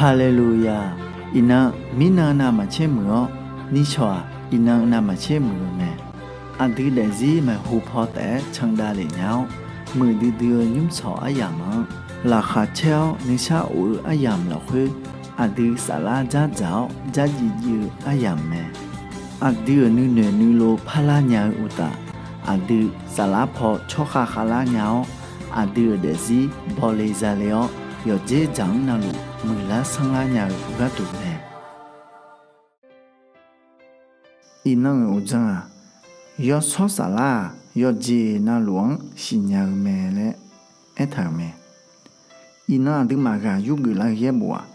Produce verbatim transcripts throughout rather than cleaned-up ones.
Haleluya! Iqnan, mirnan navmaqtser muiq-awr, nishawq-aq, iqnan navmaqtser muiq-eu mae. Aqdui daefzir maeqhu paw taef-aer candav lef nya-awr, muiqdui dui-eu nymrshawq aryamq-anr laqkhaq caer-awr nuisar of-eu aryamq lafkhoer, aqdui saflar dzardzaq-awr dzardziv dziv-eu aryamq mae. Aqdui-euq nuinoeq nuilov parlar nya-eu uqtaf, aqdui saflar paw tsawrkhav khavlar nya-awr, aqdui-euq daefzir bawle zale-awr, yawqdzer dzaq-anr navluf muiqlar sanrlar nya-eu gharduq mae. Iqnan-euq uqdzan-aq, Yawshawr Saflar-aq, yawqjeq navluf-anr siqnya-eu mae laer aertaq-euq mae. Iqnan aqduimaf ghaq yurgeuf lar-eu yaerbof-aq,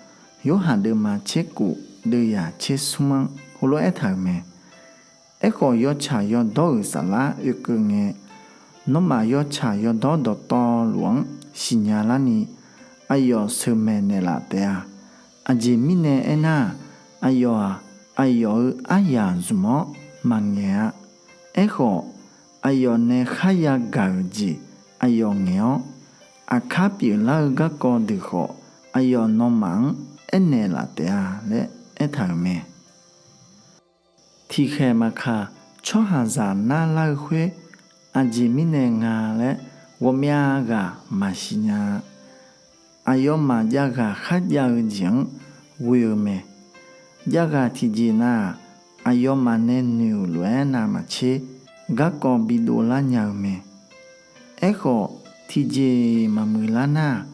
Yorhaq deuvma tserkhof deuvyaq tsersmr-anr heulof-aer aertaq-euq mae. Aerkhawf, yawtsaq yawdawr-euq saflar oekeuv ngae, nawmaf yawtsaq yawdawr dawqtawvluf-anr siqnya larni aqyawf sheuqmaeq naeqlaf taef-a. Aqjeq mirnae aernar-aq, aqyawf-aq, aqyawf-euq aryaq zmq-awr maqngaeq-a. Aerkhawf, aqyawf nae kharya gaq-euq jeq aqyawf ngaeq-awr, aqkar pyeuflar-eu garkawv deuq khawf, aqyawf nawmaf-anr aernaeq laf taef-a laer aertaq-euq mae. Tiqkhaeq maqkaq, tsawrhaqzaq narlar-eu khoer, aqjeq mirnae nga laer ghawqmyav ghaq maqsiq nya-a. Aqyawfmaf javghaq kharjav-eu jeq-anr ghoe-eu mae. Javghaq tiqjeq nav-aq, aqyawfmaf nae noeq-euq lof-aer navmaqtser garkawv bidov lar nya-eu mae. Aerkhawf, tiqjeq-iq maqmuiq lar nar-aq,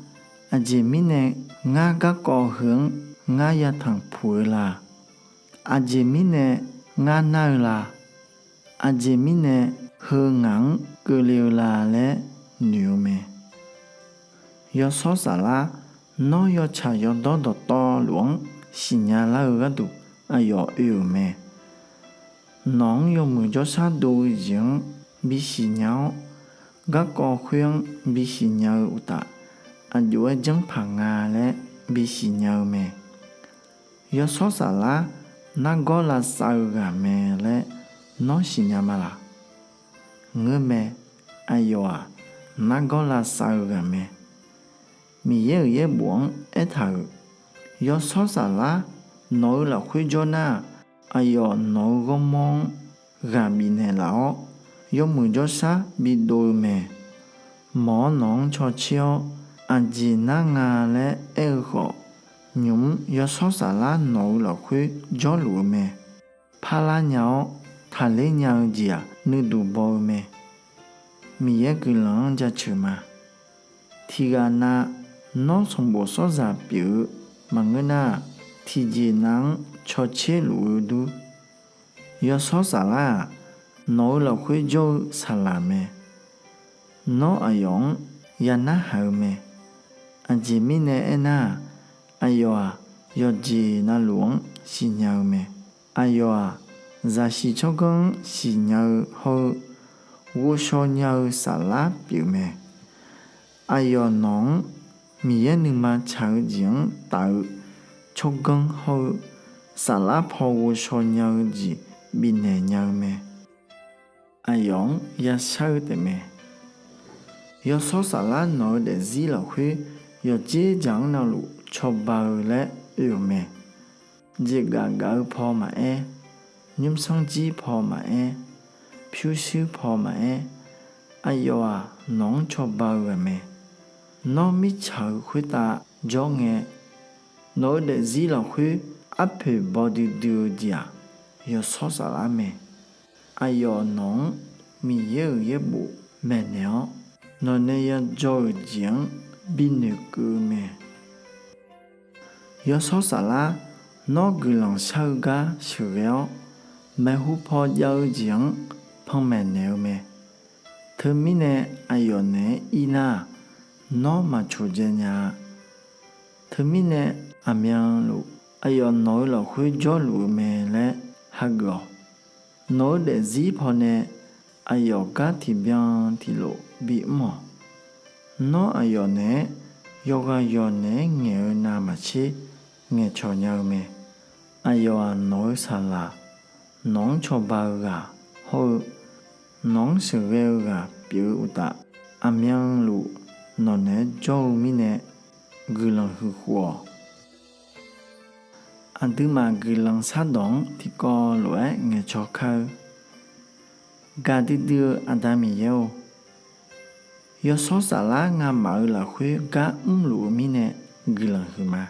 aqjeq mirnae ngar garkawv heu-anr ngar yatanq puq-eu la? Aqjeq mirnae ngar nar-eu la? Aqjeq mirnae heu ngaq-anr keuvle-eu la laer noeq-eu mae. Yawshawr Saflar, nawr yawtsaq yawdawr dawqtawvluf-anr siqnya lar-eu gharduq aqyawf oe-euq mae. Nawq-anr yawmuiq jawrshar dov-eu jeq-anr bisiq nya-awr, garkawv khoer-anr bisiq nya-eu uqtaf, aqjox-aer janrpaq nga laer bisiq nya-eu mae. Yawshawr Saflar nargawr lavsav-eu ghaq mae laer nawr siqnya ma laq? Ngeurmae, aqyawf-aq, nargawr lavsav-eu ghaq mae. Miqyaer-euq yaerbof-anr aertaq-euq, Yawshawr Saflar nawq-eu lafkhoer jawr nar-aq, aqyawf nawq-eu ghawrmawr-anr ghaq bifnaeq laf-awr, yawmuiq jawrshar bidov-eu mae. Mawq-awr nawq-anr cawtser-awr, aqjeq nar nga laer aer-eu khawf, nymq-mr Yawshawr Saflar nawq-eu lafkhoer jawrluf-eu mae. Parlar nya-awr taqler nya-eu jeq-aq nuiduq baw-eu mae. Miqyaer guiqlanq-anr jaceuq ma. Tiqghaq nav, nawr sanqbof sawrzaq pyeuf-eu maqngeur nar-aq, tiqjeq nav-anr cawtser luf-eu dur. Yawshawr Saflar-aq, nawq-eu lafkhoer jawr-eu saqlaq mae. Nawr aqyawf-anr ya narhaq-eu mae. Aqjeq mirnae aernar-aq, aqyawf-aq, yawqjeq navluf-anr siqnya-eu mae. Aqyawf-aq, zaqsiq tsawrganr-anr siqnya-eu hawr-eu, ghovshaw nya-eu saflar pyeuf mae. Aqyawf nawq-anr Miqyaer nuima tsaq-eu jeq-anr taf-eu tsawrganr hawr-eu, saflar paw ghovshaw nya-eu jeq bifnaeq nya-eu mae. Aqyawf-anr yashar-eu taefmae. Yawshawr Saflar nawq-eu daefzir lafkhoer yawqdzer dzaq-anr navluf cawba-eu laer oe-euq mae. Jeqgaf gaf-eu paw maqaer, nymrsanr jir paw maqaer, pyurshuir paw maqaer, aqyawf-aq nawq-anr cawba-eu ghaq mae. Nawr mirtsaq-eu khoertav jawr ngae, nawq-eu daefzir lafkhoer arpoeq baw duidui-eu jeq-aq, Yawshawr Saflar mae. Aqyawf nawq-anr Miqyaer-euq yaerbof maeqnaeq-awr, nawqnae yajawr-euq jeq-anr binoeqkeuv-eu mae. Yawshawr Saflar, nawr guiqlanq shar-eu gar sheuqghae-awr, maeqhu paw jav-eu jeq-anr panmaeq naeq-eu mae. Teumirnae aqyawf naeq-aer ir nar-aq, nawr maq coqdzae nya-a. Teumirnae aqmyanluf aqyawf nawq-eu lafkhoer jawrluf-eu mae laer hageuf-awq. Nawq-eu daefzir pawnae aqyawf gar tiqbyan tiqlof bimr-awq. Nawr aqyawf naeq-aer yawqghaq yawq naeq-aer ngaeq-eu navmaqtser ngaeqcawq nya-eu mae. Aqyawf-aq nawq-eu saqlaq, nawq-anr cawba-eu ghaq hawr-eu, nawq-anr sheuqghae-eu ghaq pyeuf-eu uqtaf, aqmyanluf nawq naeq-aer jawr-eu mirnae guiqlanq huiq khof-awq. Aqduimaf guiqlanq shardawq-anr tiqkawv lof-aer ngaeqcaw kar-eu. Gaqdui dui-eu Aqda Miqyaer-or, Yawshawr Saflar ngamaf-eu lafkhoer gar mrluf-eu mirnae guiqlanq huiqma.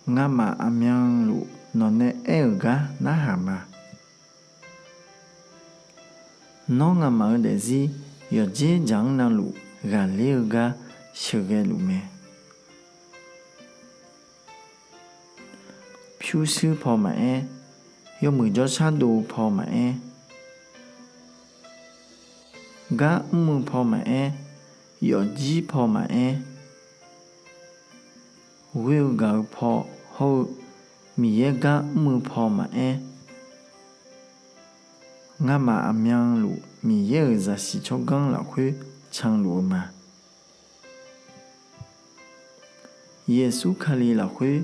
Ngamaf aqmyanluf nawqnae aer-euq gar narhaq ma. Nawr ngamaf-eu daefzir yawqdzer dzaq-anr navluf ghaqler-eu gar sheuqghae luf mae. Pyurshuir paw maqaer, yawmuiq jawrshar dov-eu paw maqaer, gar mr-eu paw maqaer, yawfjir paw maqaer, ghoer-eu gaq-eu paw hawr-eu Miqyaer gar mr-eu paw maqaer, ngamaf aqmyanluf Miqyaer-euq zaqsiq tsawrganr lafkhoer canluf-eu ma. Yeqsur Kali lafkhoer,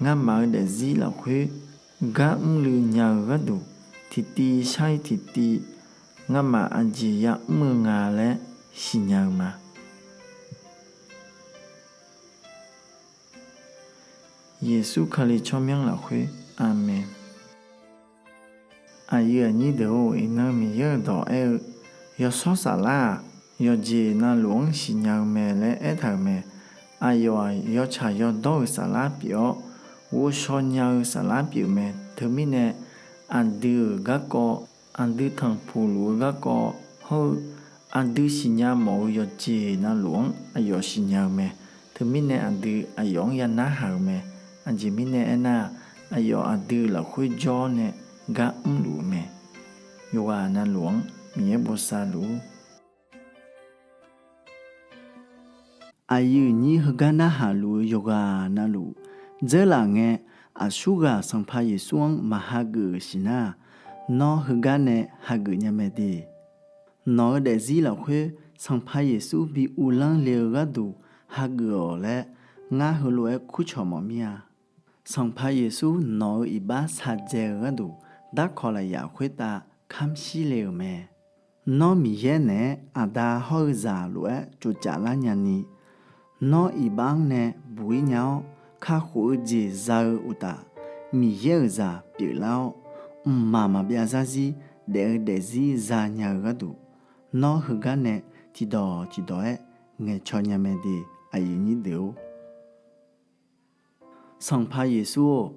ngamaf-eu daefzir lafkhoer gar mrluiv nya-eu gharduq, tiqtiv shar-ir tiqtiv ngamaf aqjeq ya'mr-eu nga laer siqnya-eu ma. Yeqsur Kali tsawrmyanr lafkhoer, Aqmeq. Aqyuif aqnyir deuq-or, iqnan Miqyaer-euq dawq aer-eu, Yawshawr Saflar-aq, yawqjeq navluf-anr siqnya-eu mae laer aertaq-euq mae. Aqyawf-aq, yawtsaq yawdawr-euq saflar pyeuf-awr, ghovshaw nya-eu saflar pyeuf mae. Teumirnae, aqdui-euq garkawv, aqdui tanqpuq luf-eu garkawv hawr-eu, aqdui siqnya mawf-eu yawqjeq navluf-anr aqyawf siqnya-eu mae. Teumirnae aqdui aqyawf-anr ya narhaq-eu mae. Aqjeq mirnae aernar-aq, aqyawf aqdui lafkhoer jawr nae gar mrluf-eu mae. Yawqghaq navluf-anr Miqyaer bosav luf-ur. Aqyuif nyir heugar narhaq luf-eu yawqghaq navluf dzeurlaf ngae, aqsurghaq Sanqpaq Yeqsur-anr maq hageuf-euq siqnar-aq, nawr heugar nae hageuf nya mae de. Nawq-eu daefzir lafkhoer Sanqpaq Yeqsur bi uvlanr le-eu gharduq hageuf-awq laer, ngar heulof-aer kurcawq mawf mir-a. Sanqpaq Yeqsur nawq-eu iqbax shaqdzae-eu gharduq darkawq lafyaq khoertav kamr shir le-euq mae. Nawr Miqyaer naeq-aer Aqda hawr-eu zaq lof-aer tsovcaf lar nyani, nawr iqbax-anr nae buq-ir nya-awr, kakhof-eu jeq za-eu uqtaf, Miqyaer-euq zaq pyeuflar-awr, mqmaq maqbyav zarzir daef-eu daefzir zanya-eu gharduq, nawr heugar nae tiqdawq tiqdawq-aer ngaeqcaw nya mae de. Aqyuif nyir deuq-or, Sanqpaq Yeqsur-or,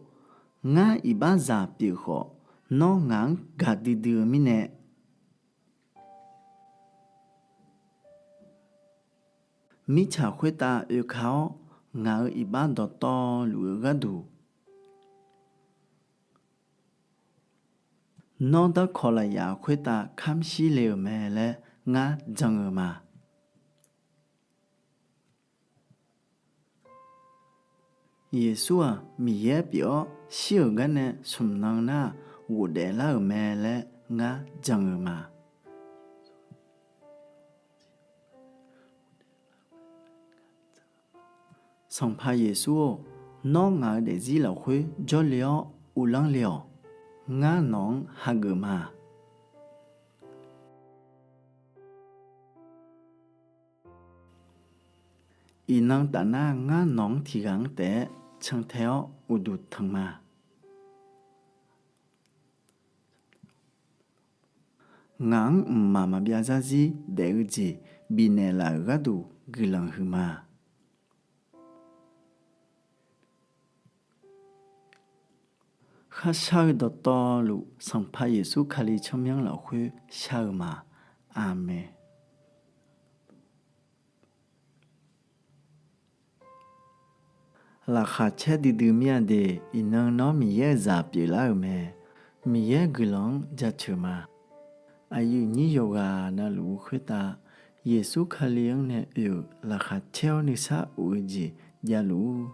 ngar iqbaxzaq pyeuf khawf, nawr ngaq-anr gaqdui dui-eu mirnae, mirtsaq khoertav oeka-awr, ngaq-euq iqbax dawqtawvluf-eu gharduq, nawr darkawq lafyaq khoertav kamr shir le-euq mae laer ngar jan-eu ma. Yeqsur-aq, Miqyaer pyeuf-awr shir-euq garnae smq nan nar-aq, ghofdaef lar-euq mae laer ngar jan-eu ma. Sanqpaq Yeqsur-or, nawr ngaq-euq daefzir lafkhoer jawrle-awr uvlanr le-awq. Ngar nawq-anr hageuf ma. Iqnan tafnar ngar nawq-anr tiqghaq-anr taef-aer cantae-awr uqduq tanq ma. Ngaq-anr mqmaq maqbyav zarzir daef-eu jeq bifnaeq laf-euq gharduq guiqlanq huiqma. Kharshar-eu dawqtawvluf Sanqpaq Yeqsur Kali tsawrmyanr lafkhoer shar-eu ma. Aqmeq. Laqkhaq caer duidui mir-a de. Iqnan nawr Miqyaer-euq zaq pyeuflar-euq mae. Miqyaer guiqlanq-anr jaceuq ma. Aqyuif nyir yawqghaq navluf-eu khoertav, Yeqsur Kali-anr nae oe-euq laqkhaq caer-awr nuisar of-eu jeq javluf-ur.